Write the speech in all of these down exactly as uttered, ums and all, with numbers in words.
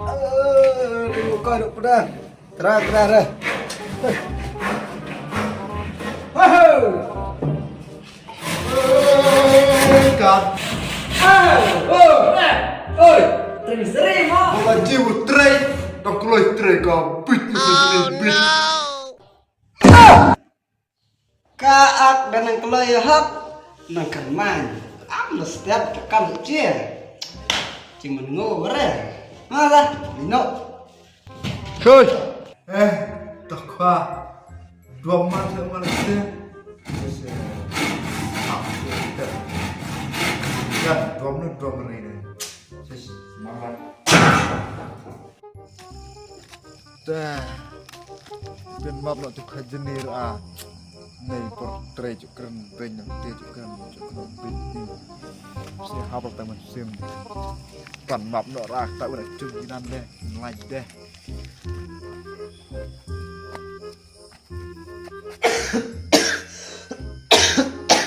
Aduh, kau duk pedang. Terang, terang, terang. Hei. Hei, kan. Hei, oh, eh, oi. Tring seri mo. Bala jiw trai, tak keloi trai ka bit, bit, bit, bit. Ka ak da nang kloi hok nang kyrman. Am da step ka kam cie. Cing men ngo re. Ma da, mino. Shush. Eh, tak kwa. Dua man se man se. Ya, dua man dua man ini. Shush, semangat. Te pynmap noh tu ka jynir a. Nei por tre ju kren beng nang te ju kren ju kren beng ti. Si hapal taman sim. Pynmap noh ra ta udah jum inan deh, ngelaj deh.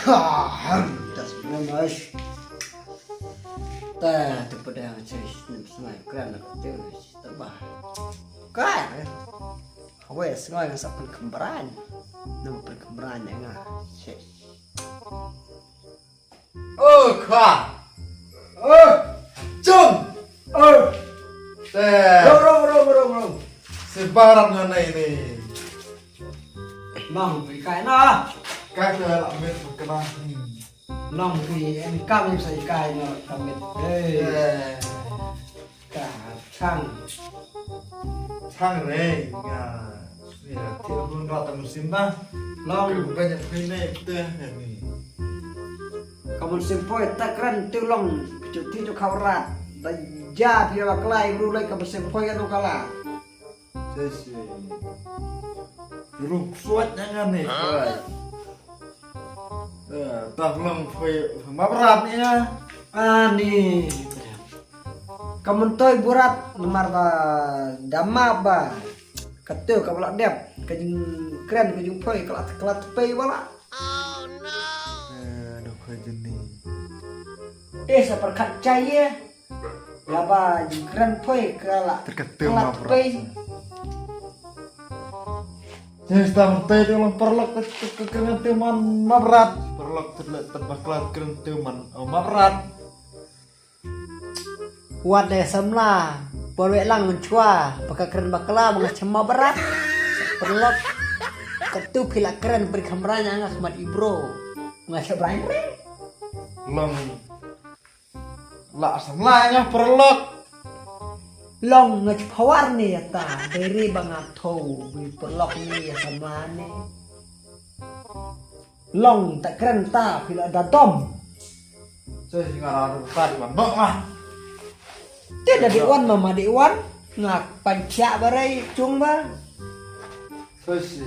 Ah, das benar, guys. Ta, tu pedang sih, nem semai kran aku tu. Tebah. Kai. Hawe sngoi ngan sa pynkynmaw. Nang pynkynmaw ïa nga. Shet. Oh, kha. Oh. Jong. Oh. Te. Rom, rom, rom, rom, rom. Sebarat ngan ini. Nang, kai na. Kai ke la met kena. Nang pi en kam sa ikai no kamit. Hey. Eh. Ka chang. Chang re nga. Ya, ti bun ra tam sim ba. Long. Ka banyak pine te ni. Ka mun sim poi ta kren tu long. Pitu ti tu khawrat. Da ja pi ba klai bru lai ka mun sim poi ka tu kala. Sisi. Ruk suat jangan ni. Hah? Eh, tah long poi map rat ni ya. Ani. Ka mun toi burat namar ba da map ba. Ka tu ka bala dep ka jingkren ka jingpoi ka la ka la tepei bala. Eh, aduh ka jeni. Eh, sa perkat cai ya. Laba jingkren poi ka la. Terketu ka la map rat. Tepei. Sista mte tu long perlok ke kren tu man map rat. Perlok tu le tebak la kren tu man, oh, map rat. Wat de samla, por wek lang menchua, baka kren bakla, baka chema berat. Perlok, ketu pila kren beri khamranya ngah mat ibro. Ngah chebrai re. Long, la samla ngah perlok. Long ngah chepawar ni ya ta, beri banga thau, beri perlok ni ya samla ni. Long ta kren ta pila da dom. Soi si ngara ru ta di ban nok mah. Te da di wan mama di wan. Ngak panchak barai cung ba. Soi si.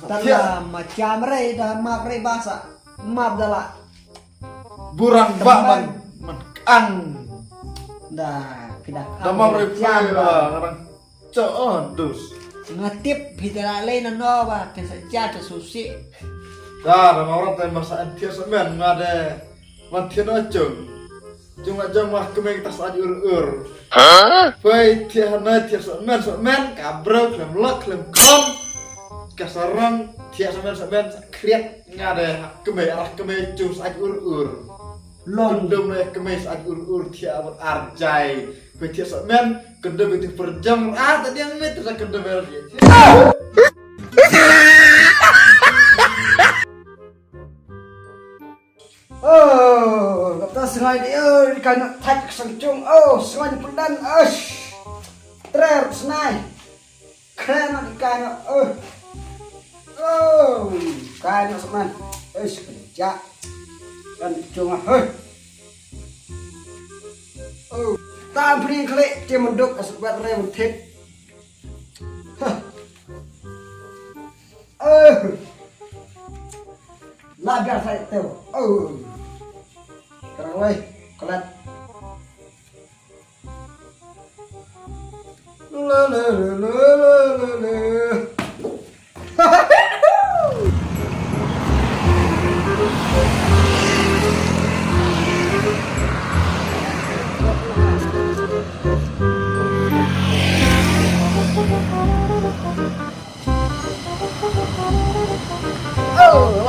Tala macam rai da map rai basa. Map dala. Burang ba man man ang. Da kida da map rai macam ba. Ngarang. Cho, oh, dus. Nga tip phi te la lei na no ba, te sa cha te susi. Da, da ma rat te ma sa en thiah sa men nga de. Wan thiah no chung. Chung la jong wa kemeng ta sa ur ur. Hah? Phi thiah no thiah sa men sa men, ka bro klem lok klem klom. Ka sarong thiah sa men sa men, sa kriat nga de, kemeng arah kemeng chung sa ur ur. Long. Kundum ne kemei sa ur ur thiah bad arjai. Kwe thiah sa men, kundum itu perjang. Ah, tadi yang met sa kundum el dia. Oh, kata sengai dia, oh, di kana thak sengcung. Oh, sengai di pendan. Ash. Trer senai. Kren di kai no, eh. Oh, kai no semen. Eh, sekejap. Kan cung ah, eh. Oh, tam pring klik, cem menduk, asuk buat rem tit. Hah. Eh. Lagar saya tu. Oh. Kerang wei, kelat. La, la, la.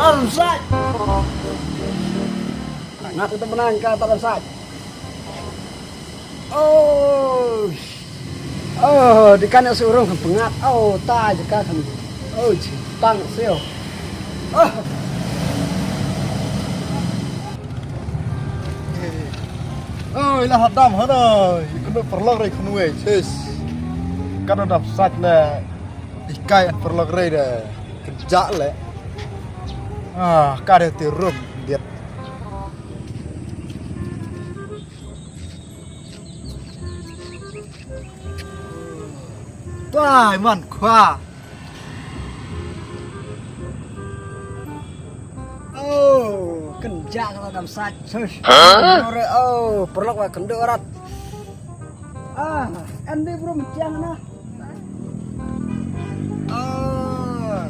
Dam sait. Ngat ka tymmen ka ta dam sait. Oh. Oh, di kan su urung kan pengat. Oh, ta je ka kan. Oh, ji pang sio. Oh. Oh, ila hadam hano. Ikunu perlok re kunu eh. Sis. Kan dam sait le. Ikai an perlok re de. Kejak le. Ah, ka de ti rum dia. Tai man khwa. Oh, kynjah ka la dam sait. Shush. Ore, oh, perlok wa kyndu rat. Ah, endi bro mchiang na. Oh.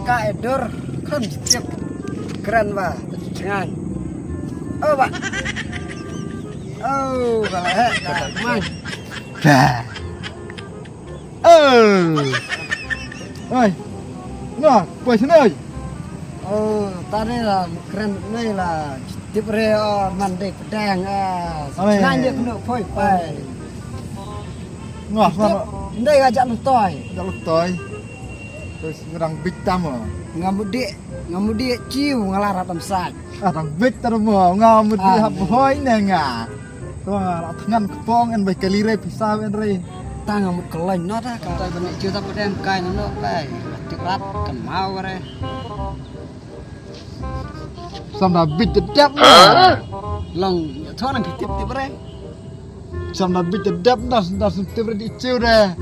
Saka edur kan tip. Keren ba, chengan. Oh ba. Oh, ba he, ka man. Ba. Oh. Oi. Nga, poi sini oi. Oh, tadi la kren nei la. Tip re oh, man dei pedang ah. Oi. Ngan dia kena poi pai. Nga, tip, sama. Ndei ajak lutoi. Ajak lutoi. Terus ngerang bit tama. Ngamudi, ngamudi ciu ngalar atam sat. Ah, rang bit tama. Ngamudi hap hoi ne nga. Tuang rak thngan kpong en bai kali re pisa en re. Tang mut kelai no ta ka. Tai bani chu ta pudem kai no no kai. Tip rat kan mau re. Sam da bit dedap na. Long thon ang tip tip re. Sam da bit dedap na da tip re di chu re.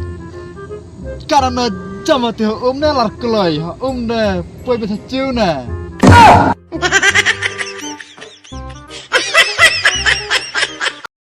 Karana jam te um ne lar kelai. Um ne poi bit chu ne.